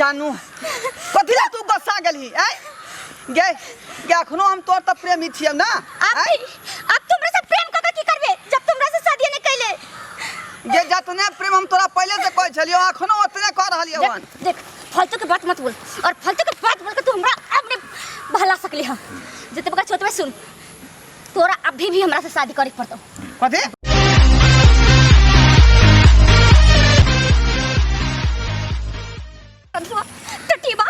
जानू कथी ला तू गुस्सा गेलही ऐ गे गे अखनो हम तोर तऽ प्रेमी छियौ ना अब ऐ अब तुमरा से प्रेम कऽ के की करबे जब तुमरा से शादी नहीं कैले गे जतने प्रेम हम तोरा पहिले से कहै छलियौ अखनो ओतने कह रहलियौ हन देख देख फालतू के बात मत बोल और फालतू के बात बोल के तू हमरा अपने बहला सकली हन जते बका छोटबे सुन तोरा अभी भी हमरा से शादी करे के पड़तो कथी टटीबा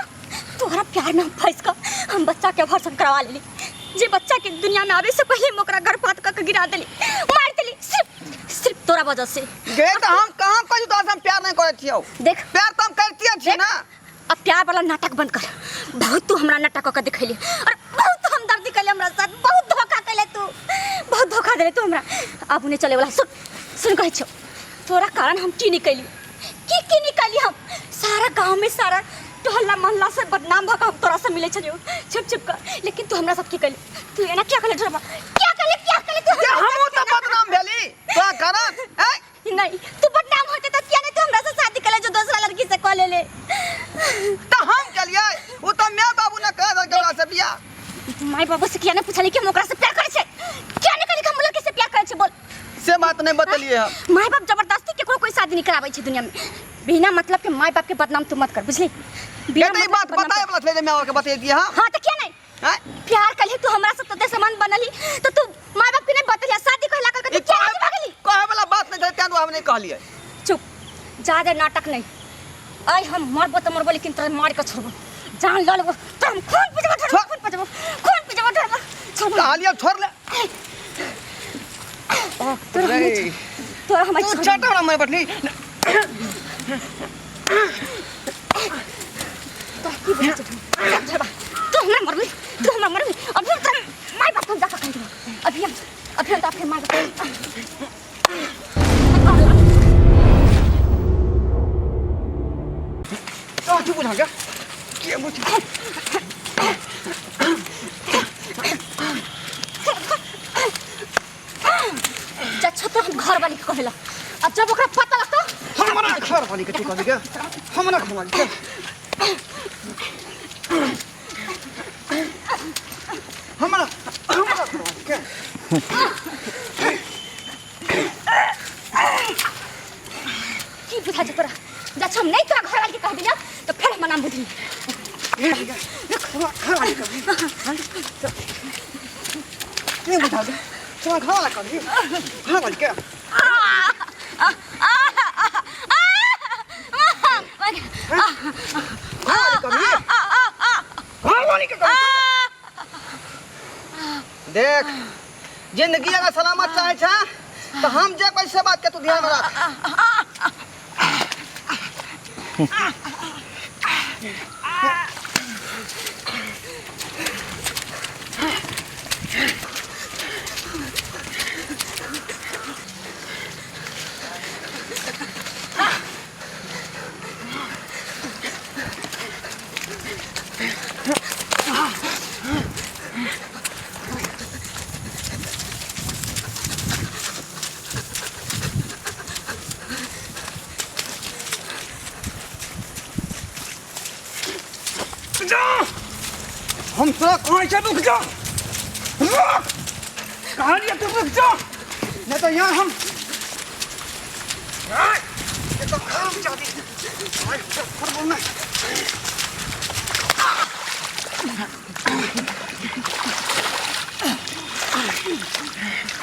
तोहरा प्यार में हम फंस कर हम बच्चा के अबॉर्शन करवा लेली जे बच्चा के दुनिया में आवे से पहले हम ओकरा गर्भपात कर के गिरा देली मार देली सिर्फ सिर्फ तोरा वजह से गे तऽ हम कहाँ कहै तोरा से हम प्यार नहीं करै छियौ देख प्यार तऽ हम करितियै छियै ना अब प्यार वाला नाटक बंद कर बहुत तू हमरा नाटक कऽ के दिखैली और बहुत हमदर्दी कैले हमरा साथ बहुत धोखा कैले तू बहुत धोखा देले तू हमरा अब नहीं चले वाला सुन सुन कहै छौ तोरा कारण हम की नहीं कैली की की नहीं कैली हम सारा गांव में सारा टोहल्ला मोहल्ला से बदनाम भऽ के हम तोरा से मिले छलियौ छुप छुप कर लेकिन तू हमरा साथ की कैली तू एना क्या कैले ड्रामा क्या कैले क्या कैले तू जे हमरा हमहूँ साथ तऽ बदनाम भेली तोरा कारण ऐ नहीं तू बदनाम होते तो किया नहीं तू हमरा से शादी कर ले जो दूसरा लड़की से कॉल ले ले तऽ हम केलियै ओ तऽ माय बाबू ने कह देलकै ओकरा से बियाह माय बाबू से किया नहीं पूछली कि हम ओकरा से प्यार करे छे किया नहीं कहली कि हम लड़की से प्यार करे छे बोल से बात नहीं बतलिए हम माय बाप जबरदस्ती केकरो कोई शादी नहीं कराबै छै दुनिया में बिना मतलब के माय बाप के बदनाम तू मत कर बुझली के तऽ ई मतलब बात के बदनाम बताए कर। वाला छलै जे माय बाप के बतैतियै हम हाँ तो किया नहीं आँय? प्यार कलही तू हमरा से तते समान बनली तो तू माय बाप के नहीं बतलिया शादी कहला कर ई तू क्या कहे भागली कहे वाला बात नहीं छलै तें दुआरे हम नहीं कहलियै चुप ज्यादा नाटक नहीं आइ हम मरबो तऽ मरबो लेकिन तोरा मार के छोड़बो जान लऽ लेबो तो हम खून पीजबो छोड़बो खून पीजबो खून पीजबो छोड़बो छोड़बो कहलियै छोड़ ले तोरा हम रे। तोरा हम तू छोटा हमरा मैं बैठली तोरा की बुझै छौ छोड़बा तू हमरा मरबी तू हमरा मरबी अभी हम तोरा माय बाप हम जाके कहि देबो अभी हम अभी हम तो अपने माय बाप की बुझा गया के बुझ जा छो हम घर वाली के कहेला आ जब ओकरा पता लगतो हमरा घर वाली के तू कहबी के हमरा घर वाली के हमरा हमरा घर वाली के की बुझा छौ तोरा जा छो हम नहीं तोरा घर वाली के कह दिया तो फिर हमर नाम बुझी हमरा घर वाली के के बुझा दे तोरा घर वाला कहबी घर वाली के घर वाली कहबी घर वाली के कहबी देख जिंदगी अगर सलामत चाहे छे तो हम जे कोई से बात के तू ध्यान में रख जा हम तोरा कहै छै रुक जा रुक कहलियै तू रुक जा नहीं तो यहाँ हम ये तो खराब जाती है बोलना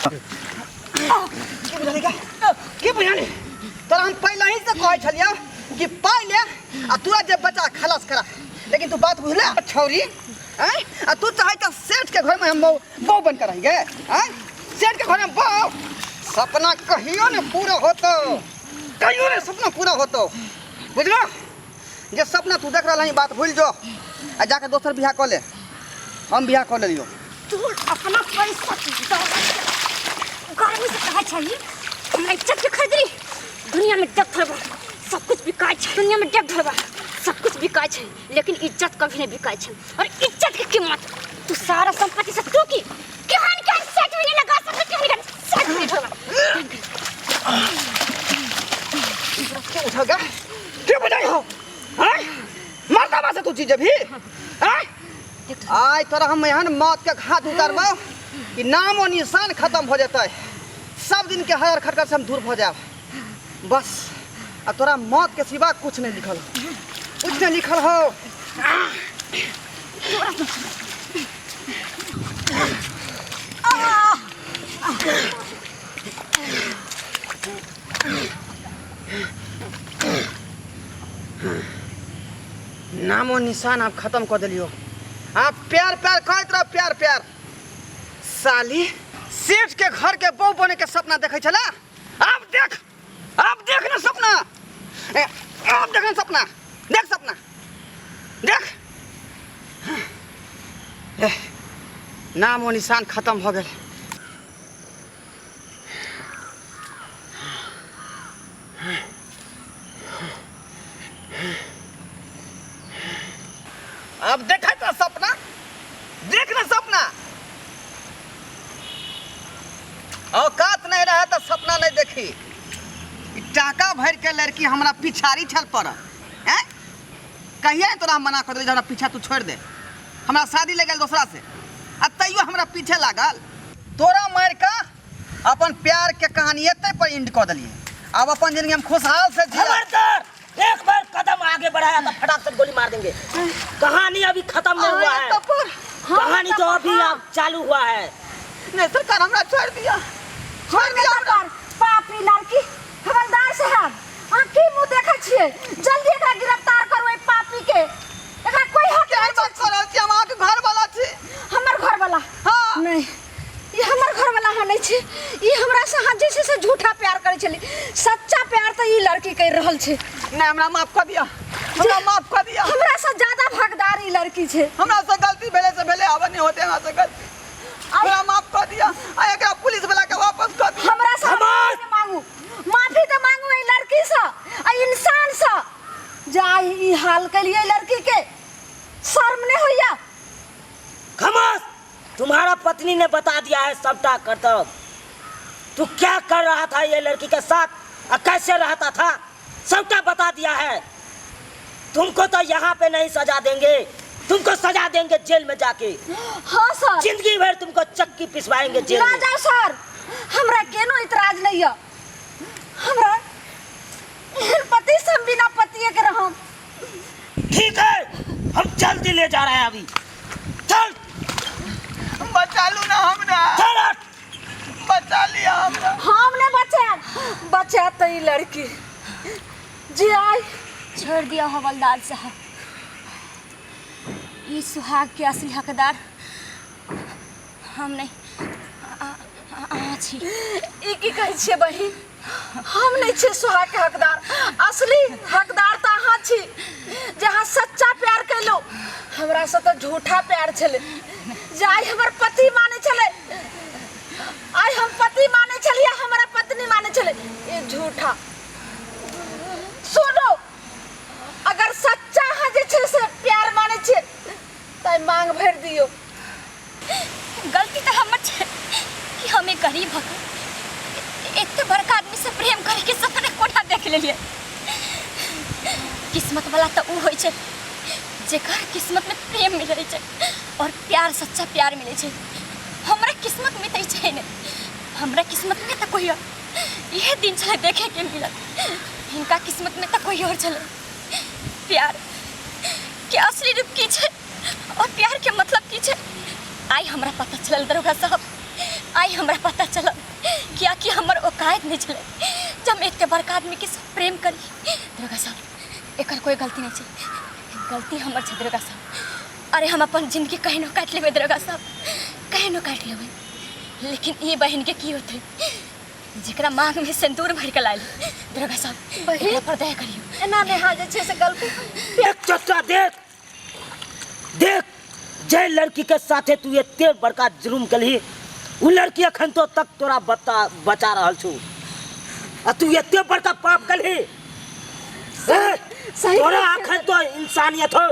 की बुझली का की बुझली तोरा हम पहले ही से कहै छलियौ कि पाइ ले आ तोरा जे बच्चा खलास करा लेकिन तू बात बुझले छौरी आँय आ तू चाहै तऽ सेठ के घर में हम बहू बहू बन कर रही गए आँय सेठ के घर में बहू सपना कहियो ने पूरा होतो कहियो ने सपना पूरा होतो बुझलो जे सपना तू देख रहल हई बात भूल जो आ जाके दोसर बियाह कऽ ले हम बियाह कऽ लेलियो तू अपना पैसा गर्मी से कहै छही हमरा इज्जत के खरीदली दुनिया में डग धरबा सब कुछ बिकाय छै दुनिया में डग धरबा सब कुछ बिकाय छै लेकिन इज्जत कभी नहीं बिकाय छै और इज्जत के कीमत तू सारा संपत्ति से तू की केहन केहन सेट भी नहीं लगा सकते केहन केहन सेट भी नहीं धरबा के उठा गया के बजाई हो हैं बुची जबही आय आइ तोरा हम एहन मौत के घाट उतारबौ कि नामो निशान खत्म हो जेतै। सब दिन के हर खटकर से हम दूर हो जाब बस। आ तोरा मौत के सिवा कुछ नहीं लिखल हो, कुछ नहीं लिखल हो। नामो निशान आप खत्म कर दिलियो। आप प्यार प्यार कहत रहो, प्यार प्यार। साली सेठ के घर के बहू बने के सपना देखे छला। आप देख, आप देख ना सपना, ए, आप देख ना सपना, देख सपना देख। ए, नामो निशान खत्म हो गए। अब देखा तो सपना, देख ना सपना। औकात नहीं रहे तो सपना नहीं देखी। ई टाका भर के लड़की हमरा पिछाड़ी छल पड़ल हैं। कहिया तोरा मना कर दिली हमरा पीछा तू छोड़ दे, हमरा शादी ले गेल दोसरा से, आ तैयो हमरा पीछे लागल। तोरा मार के अपन प्यार के कहानी एते पर एंड कर दिलिए। अब अपन जिंदगी हम खुशहाल से जिया। खबरदार, एक बार कदम आगे बढ़ाया तो फटाक से गोली मार देंगे। कहानी अभी खत्म नहीं हुआ है, कहानी तो अभी अब चालू हुआ है। नहीं सरकार हमरा छोड़ दिया, छोड़ दिया हमरा। पापी लड़की, हवलदार साहब आंखी मुंह देखै छियै, जल्दी एकरा गिरफ्तार करू एहि पापी के। एकरा कोई हक केहन नहीं बात कर रहल छी? हम अहाँके घर वाला छी। हमर घर वाला? हाँ। नहीं, ई हमर घर वाला अहाँ नहीं छी। ई हमरा से अहाँ जे छै से झूठा प्यार करै छली, सच्चा प्यार तऽ ई लड़की करि रहल छै। नहीं, हमरा माफ कऽ दिअ, हमरा माफ कऽ दिअ। हमरा से ज्यादा भगदार ई लड़की छै। हमरा से गलती भेलै से भेलै, आब नहीं होतै हमरा से गलती, हमरा माफ कऽ दिअ। आ एकरा पुलिस वाला के वापस कऽ दिअ। हमरा से खबर! माफी मांगू, माफी तऽ मांगू एहि लड़की से, एहि इंसान से। जा ई हाल केलिए लड़की के, शर्म नहीं होइया? खमोश, तुम्हारा पत्नी ने बता दिया है सबटा करतब। तू क्या कर रहा था ये लड़की के साथ और कैसे रहता था, सबटा बता दिया है। तुमको तो यहाँ पे नहीं सजा देंगे, तुमको सजा देंगे जेल में जाके। हाँ सर। जिंदगी भर तुमको चक्की पिसवाएंगे जेल ना में। जाओ सर, हमरा केनो इतराज नहीं है। हमरा एहन पति से हम बिना पतिए के रहम। ठीक है, हम जल्दी ले जा रहे हैं अभी। चल। बचा लू ना हमरा। चल हट। बचा लिया हमरा। हम नहीं बचाएब, बचा तो ई लड़की जी आई। छोड़ दिया हवलदार साहब, ई सुहाग के असली हकदार हम नहीं, अहाँ छी। ई की कहै छियै बहिन? हम नहीं छियै सुहाग के हकदार, असली हकदार तऽ अहाँ छी, जे अहाँ सच्चा प्यार केलहुँ। हमरा से तऽ झूठा प्यार छलै, जे आइ हमर पति मानै छलै, आइ हम पति मानै छलियै, हमरा पत्नी मानै छलै, ई झूठा। सुनू, अगर सच्चा अहाँ जे छै से प्यार मानै छियै तऽ मांग भरि दियौ। गलती तऽ हमर छै कि हम एक गरीब हक एते बड़का आदमी से प्रेम करे के सपना कोना देख लेलियै। किस्मत वाला तऽ उ होइ छै जेकर किस्मत में प्रेम मिलै छै और प्यार, सच्चा प्यार मिलै छै। हमरा किस्मत में तऽ ई छै नहि, हमरा किस्मत में तऽ कोई और इहे दिन छलै देखे के मिलल, हिनका किस्मत में तऽ कोई और छलै। प्यार के असली रूप की छै और प्यार के मतलब की छै, आइ हमरा पता चलल दरोगा साहब, आइ हमरा पता चलल। कियाकि हमर औकात नहीं छलै जब हम एते बड़का आदमी के साथ प्रेम करी। दरोगा साहब एकर कोई गलती नहीं छै, गलती हमर छै दरोगा साहब। अरे हम अपन जिंदगी कहिनो काटि लेबै दरोगा साहब, कहिनो काटि लेबै, लेकिन ई बहिन के की होतै जेकरा मांग में सिंदूर भर के लायल। दरोगा साहब बहिन? एकरा पर दया करियौ। एना नहि अहाँ जे छै से गलती। एक चच्चा देख देख, जे लड़की के साथे तू एते बड़का जुर्म केलही उ लड़की अखन तो तक तोरा बचा रहल छौ, आ तू एते बड़का पाप केलही। ए, सही तोरा बात छै। अखन तो इंसानियत हो,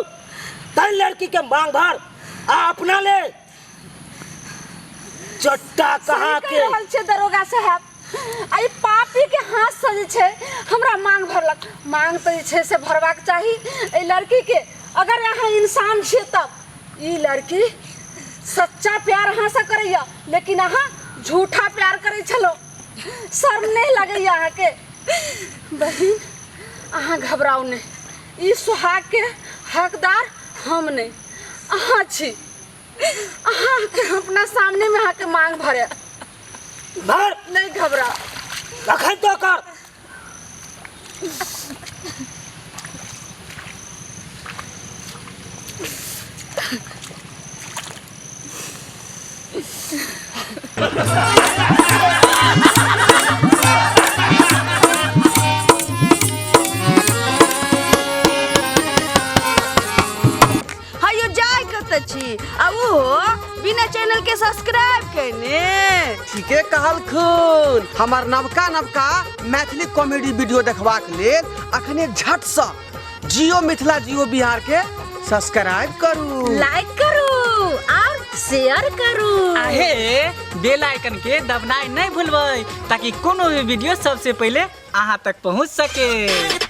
तै लड़की के मांग भर आ अपना ले। चट्टा कहाँ सही के कहि रहल छै दरोगा साहब, आ ई पापी के हाथ से जे छै हमरा मांग भरलक। मांग तऽ जे छै से भरबाक चाही एहि लड़की के। अगर अहाँ इंसान छियै तब ई लड़की सच्चा प्यार अहाँ से करैया लेकिन अहाँ झूठा प्यार करै छलो शर्म नहीं लगैया अहाँके बहिन अहाँ घबराउ नहीं ई सुहाग के हकदार हम नहीं अहाँ छी अहाँके अपना सामने में अहाँके मांग भरे भर नहीं घबरा अखन तो कर हयो जाय कतऽ छी आ ओहो बिना चैनल के सब्सक्राइब केने। ठीके कहलखुन। हमर नवका नवका मैथिली कॉमेडी वीडियो देखबाक लेल अखने झटसँ जियो मिथिला जियो बिहार के सब्सक्राइब करू, लाइक करू और शेयर करू। आहे बेल आइकन के दबनाइ नहीं भूलबै ताकि कोनो भी वीडियो सबसे पहले अहाँ तक पहुँच सके।